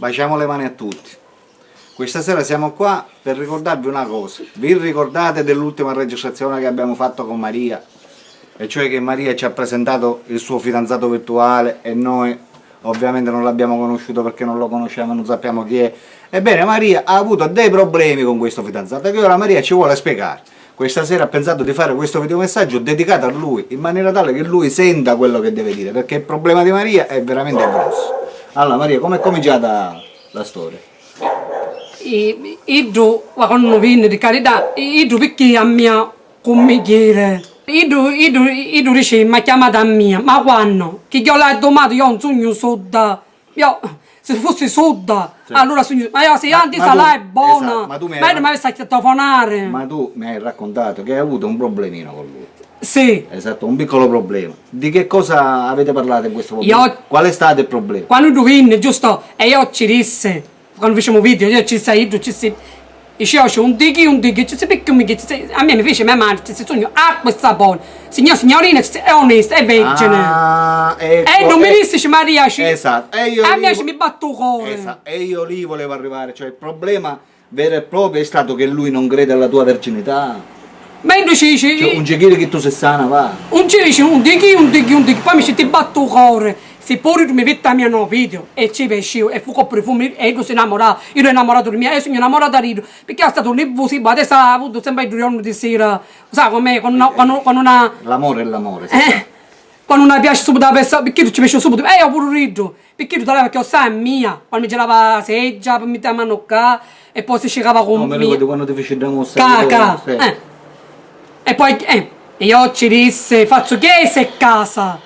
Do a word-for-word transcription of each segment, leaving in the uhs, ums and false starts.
Baciamo le mani a tutti. Questa sera siamo qua per ricordarvi una cosa. Vi ricordate dell'ultima registrazione che abbiamo fatto con Maria? E cioè che Maria ci ha presentato il suo fidanzato virtuale e noi ovviamente non l'abbiamo conosciuto perché non lo conosciamo e non sappiamo chi è. Ebbene, Maria ha avuto dei problemi con questo fidanzato che ora Maria ci vuole spiegare. Questa sera ha pensato di fare questo videomessaggio dedicato a lui, in maniera tale che lui senta quello che deve dire, perché il problema di Maria è veramente grosso. Allora, Maria, com'è cominciata la storia? I- iddu, ma quannu vinni, di carità, i- iddu picchì a mia, cu mi chiri? Iddu, iddu, iddu dici, m'ha chiamata a mia, ma quannu? Chi io l'ha domata, io non sugnu sudda. Io, si fussi sudda, sì, allora sugnu, ma io, se io, ma anti tu, salai è bona, esatto, ma tu mi hai, ma io non mi avessi a chiatofonare. Ma tu mi hai raccontato che hai avuto un problemino con lui. Sì. Esatto, un piccolo problema. Di che cosa avete parlato in questo momento? Io, qual è stato il problema? Quannu tu vinni, giusto? E io ci dissi, quannu facemu video, io ci dissi a iddu, ci dissi, dici, io ci un dichi, un dichi, ci dissi, picchì un dichi, ci dissi, a me mi fece mia madre, ci dissi, sugnu acqua e sapone. Signor, signorina, ci dissi, è onesta, è vergine. Ah, ecco, e non mi dissi, Maria, ci, esatto, e io a me lì, ci mi battu u cuore. Esatto, e io lì volevo arrivare, cioè il problema vero e proprio è stato che lui non crede alla tua verginità. Ma iddu ci dici, cioè, un ci cridi che tu sei sana, va. Un ci dici, un di chi, un di chi, un di chi, poi mi ci ti battu u cuore. Si puru tu mi vitti a mia no video e ci vesciu e fu copri fumi e iddu si innamorà, iddu è innamorato di mia e io sugnu innamorata di iddu, perché è stato un nivusibu, adesso ha avuto sempre iddu giorno di sera, sa com'è, quando una, quando, quando una... L'amore è l'amore, sì. Eh, quando una piace subito la persona, perché tu ci vesci subito, e io puru iddu. Picchì tu t'aveva chiossai a mia, quannu mi girava a seggia, poi mi metteva a manu ccà e poi si scicava cu mia. No, mi ricordu quannu ti fici dda mossa. Ccà, ccà, sì. Eh. E poi, eh, io ci dissi, fazzu chiesa e casa.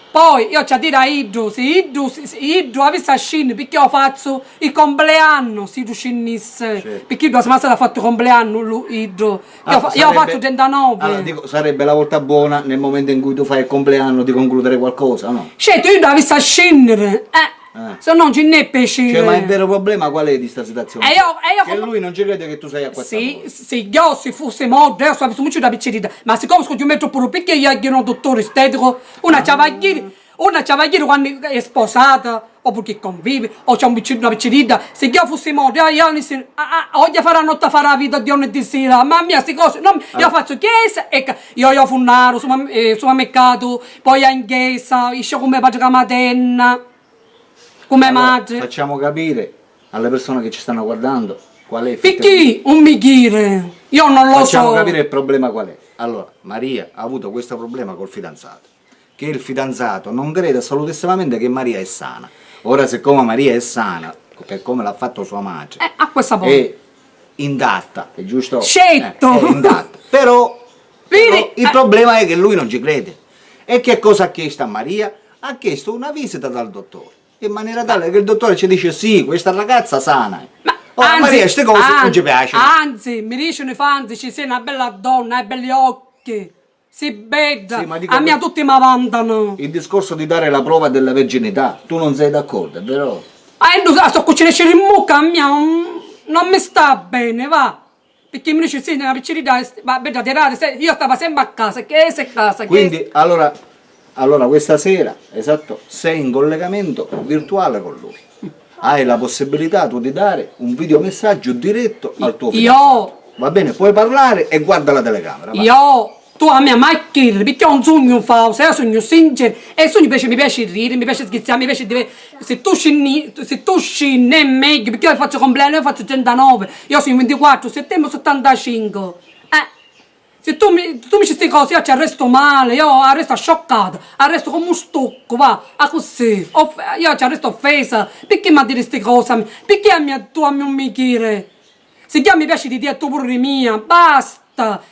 Poi io ci a diri a iddu, si iddu, si, si iddu avissi a scinni, picchì io fazzu il compleanno, si iddu scinnissi. Certo. Picchì iddu la settimana passata ha fattu compleanno, lu, iddu. Io, ah, fa- io sarebbe, fazzu trentanove. Allora, dico, sarebbe la volta buona nel momento in cui tu fai il compleanno di concludere qualcosa, no? Certo, io avissi a scennere, eh, eh, se no non ci n'è piacere. Cioè, ma il vero problema qual è di sta situazione? E io, e io che come lui non ci crede che tu sei acquazzata. Sì, sì, io se fossi morta, io avissi mucciutu la piccerita, ma siccome scugghiu metro pure perché io, io non dottore estetico, una ciavagliera, una ciavagliera quando è sposata, o purchì convivi, o c'è un piccin-, una picciridda, si io fussi morta, io, io nissi, a, a, vogghiu fari a notti, fari a vita, Dio ne disira, mamma mia, sti cosi, no, io fazzu chiesa e ca-, io, io funnari, suma-, eh, supermercatu, poi in chiesa, iscia cu me patri ca matenna, cu me matri. Allora, facciamo capire alle persone che ci stanno guardando qual è effettivamente. Picchì un mi chiri? Io non lo so. Facciamo capire il problema qual è. Allora, Maria ha avuto questo problema col fidanzato. Che il fidanzato non crede assolutissimamente che Maria è sana. Ora, siccome Maria è sana, per come l'ha fatto sua madre, eh, acqua e sapone, è intatta, è giusto? Certo. Eh, è intatta. Però, però il problema è che lui non ci crede. E che cosa ha chiesto a Maria? Ha chiesto una visita dal dottore, in maniera tale che il dottore ci dice: "Sì, questa ragazza sana." Ma ora, anzi, Maria, ste cose non ci piacciono. Anzi, mi dicenu i fans, ci sei una bella donna, hai belli occhi. Sì, bedda. Sì, ma dico, a mia tutti mi vantano. Il discorso di dare la prova della verginità, tu non sei d'accordo, è vero? Ah, io sto cucinando in mucca, a mia non, non mi sta bene, va. Perché mi dice, sì, una piccerita, va, bedda, tirate, se-, io stavo sempre a casa, che se casa, che... Quindi, allora, allora questa sera, esatto, sei in collegamento virtuale con lui. Hai la possibilità tu di dare un videomessaggio diretto al tuo fidanzato. Io? Va bene, puoi parlare e guarda la telecamera, va. Io? Tu a mia m'hai a chidiri, picchì io non sugnu fausa, io sugnu sincera e sugnu, mi piaci, mi piaci riri, mi piaci schizziari, mi piaci dive-, si tu scinni, si tu scinni è megghiu, picchì io fazzu compleannu, io fazzu trentanove, io sugnu vintiquattru settembre settantacinque. Eh. Si tu mi, tu mi dici sti cosi, io ci arrestu mali, io arrestu scioccata, arrestu comu un stuccu, va, accussì, off-, io ci arrestu offesa, picchì m'ha diri sti cosi a mi? Picchì a mia, tu a mia non mi chiri? Si già mi piaci di tia e tu puru di mia, basta!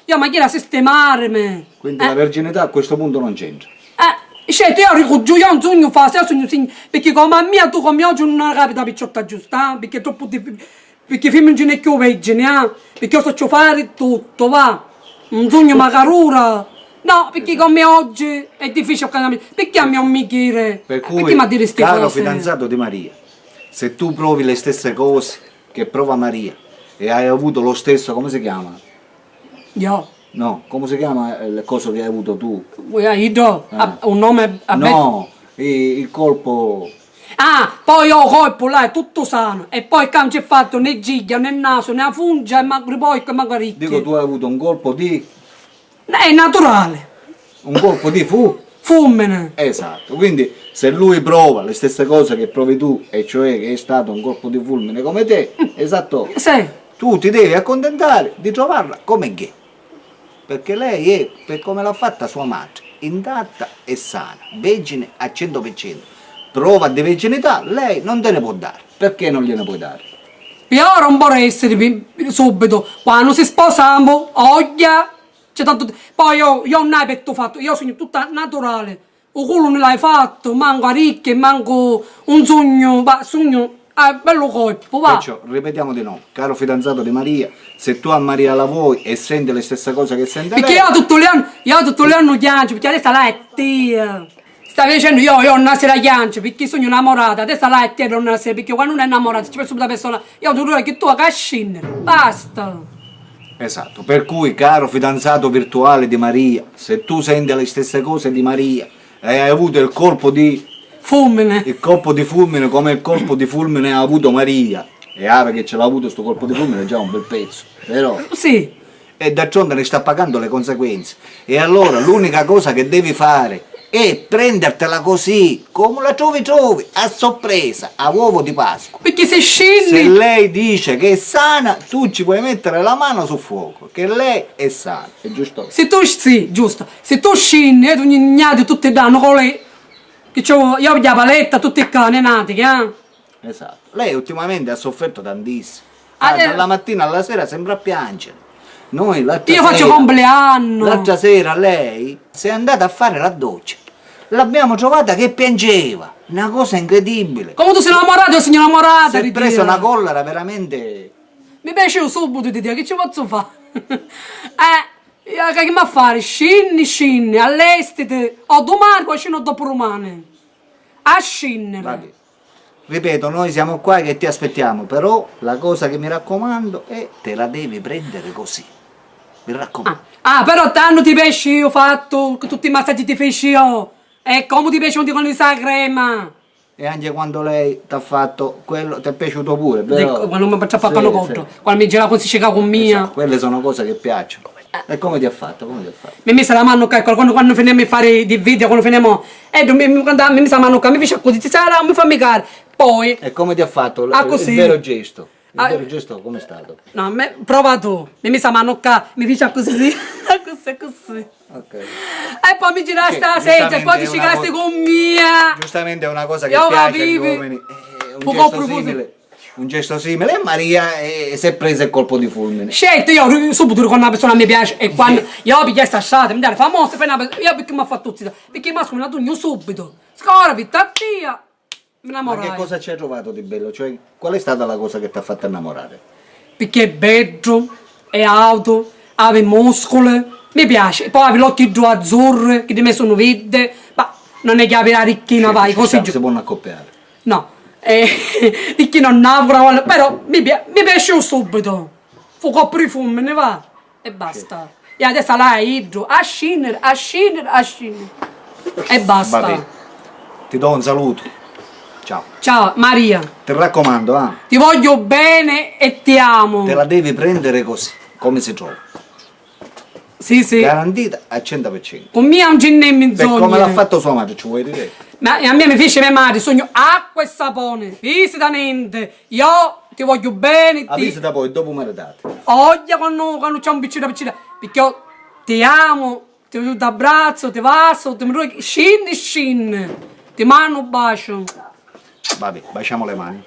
Io ma chiri a sistimarimi. Quindi la verginità a questo punto non c'entra. Eh, sceti, io dicu giù, io non sugnu fausa, io sugnu sign-, picchì comu a mia tu comu oggi non capita picciotta giusta, eh? Picchì è troppu difficili. Picchì fimmi non ci n'è cchiù vergini, ah? Picchì io sacciu fari tuttu, va. Non sugnu macarura. No, picchì comu oggi è difficili, picchì a mia non mi chiri? Per cui, picchì m'ha diri sti cosi? Caro fidanzato di Maria, se tu provi le stesse cose che prova Maria e hai avuto lo stesso, come si chiama? Io? No, come si chiama il coso che hai avuto tu? Iddu? Ah. Un nome a be-, no, i-, il colpo. Ah, poi io colpo là è tutto sano. E poi ccà non c'è fatto né giglia, né naso, né a fungia, e manco di porco, e manco a ricchi. Dico, tu hai avuto un colpo di... È naturale. Un colpo di fu? Fulmine. Esatto, quindi se lui prova le stesse cose che provi tu, e cioè che è stato un colpo di fulmine come te, esatto, sì, tu ti devi accontentare di trovarla come che, perché lei è, per come l'ha fatta sua madre, intatta e sana, vergine al cento per cento. Prova di verginità lei non te ne può dare. Perché non gliene puoi dare? Pi ora non pò essere pi-, subito. Quannu si sposammo, ogghia, c'è tantu te-, poi io, io non hai pettu fatto, io sugnu tutta naturale. U culu mi l'hai fatto, manco a ricchi, manco un sugnu, va, sugnu, ah, bellu colpo, va. Perciò, ripetiamo di nuovo, caro fidanzato di Maria, se tu a Maria la vuoi e senti le stesse cose che sente lei... Perché io tutto l'anno, io tutto l'anno chiango, perché adesso la è tia. Stavi dicennu, io, io non si la chiancio, perché sugnu innamorata, adesso la è tia, non si, perché quannu uno è innamorato ci pensa subito la persona, io tu che tu a cascinne, basta. Esatto, per cui, caro fidanzato virtuale di Maria, se tu senti le stesse cose di Maria e hai avuto il colpo di... Fulmine. Il colpo di fulmine come il colpo di fulmine ha avuto Maria, e ora che ce l'ha avuto sto colpo di fulmine è già un bel pezzo, vero? Sì. E d'altronde ne sta pagando le conseguenze. E allora l'unica cosa che devi fare è prendertela così, come la trovi trovi, a sorpresa, a uovo di Pasqua. Perché se scinni... Se lei dice che è sana, tu ci puoi mettere la mano sul fuoco, che lei è sana, è giusto? Se tu, sì, giusto. Se tu scinni, e tu gnati tutti danno con lei, che c'ho, io ho la paletta, tutti i cani, nati, eh? Esatto. Lei ultimamente ha sofferto tantissimo. Ah, eh, dalla mattina alla sera sembra piangere. Noi l'altra sera... Io faccio compleanno. L'altra sera lei si è andata a fare la doccia. L'abbiamo trovata che piangeva. Una cosa incredibile. Come tu sei innamorato, io sono innamorata. Si è presa una collera veramente. Mi piace subito di te, che ci posso fare? Eh, io che mi a fare? Scinni, scinni, allestiti. O domani, o scinni o dopodomani. A scinnere. Va bene. Ripeto, noi siamo qua che ti aspettiamo, però la cosa che mi raccomando è te la devi prendere così. Mi raccomando. Ah, ah, però tanto ti piace io fatto, che tutti i massaggi ti feci io. E come ti piace quando ti fanno la crema? E anche quando lei t'ha fatto quello, ti è piaciuto pure, però... Ecco, quando mi faccio papà lo cotto, quando mi gira così, ci cago mia. Esatto, quelle sono cose che piacciono. E come ti ha fatto? Come ti ha fatto? Mi misi la mano qua, quando, quando finiamo di fare di video, quando finiamo, eh, mi, mi, quando mi misi la mano qua, mi fece così, ti sarà, mi fa micare. Poi... E come ti ha fatto il, ah, il vero gesto? Il vero gesto come è stato? No, me, prova tu. Mi misi la mano qua, mi fece così, così, così. Ok. E poi mi girasti la seggia, e poi ti ci casti con mia. Giustamente è una cosa che piace agli uomini. Eh, un gesto simile. Un gesto simile e Maria, eh, si è presa il colpo di fulmine. Certo, io ri-, subito quando una persona mi piace e quando io piglio sta strada, mi dà famosa, fai una, io perché mi ha fatto zitto? Perché mi ha scuminato subito. Scora, vita tia, mi innamorai. Ma che cosa ci hai trovato di bello? Cioè, qual è stata la cosa che ti ha fatto innamorare? Perché è bello, è alto, ha i muscoli, mi piace. E poi ha l'occhi due azzurri, che di me sono verde, ma non è che ha la ricchina, vai, così. Si può accoppiare. No, eh, di chi non augura, però mi, pi-, mi piace subito. Fu con profumo, ne va. E basta. E adesso la iddu, a scinnere, a scinnere, a scinnere. E basta. Va bene. Ti do un saluto. Ciao. Ciao, Maria. Ti raccomando, ah. Ti voglio bene e ti amo. Te la devi prendere così, come si trova. Sì, sì. Garantita al cento per cento. Con mia non c'è né menzogna. Per come l'ha fatto sua madre, ci vuoi dire? Ma a me mi fece mia madre, sogno acqua e sapone, visita niente. Io ti voglio bene. La visita poi, dopo maritate. Oggi quando, quando c'è un piccino, piccino, perché io ti amo, ti voglio, ti abbraccio, ti bacio, ti mi scinni, scinni. Ti mando un bacio. Vabbè, baciamo le mani.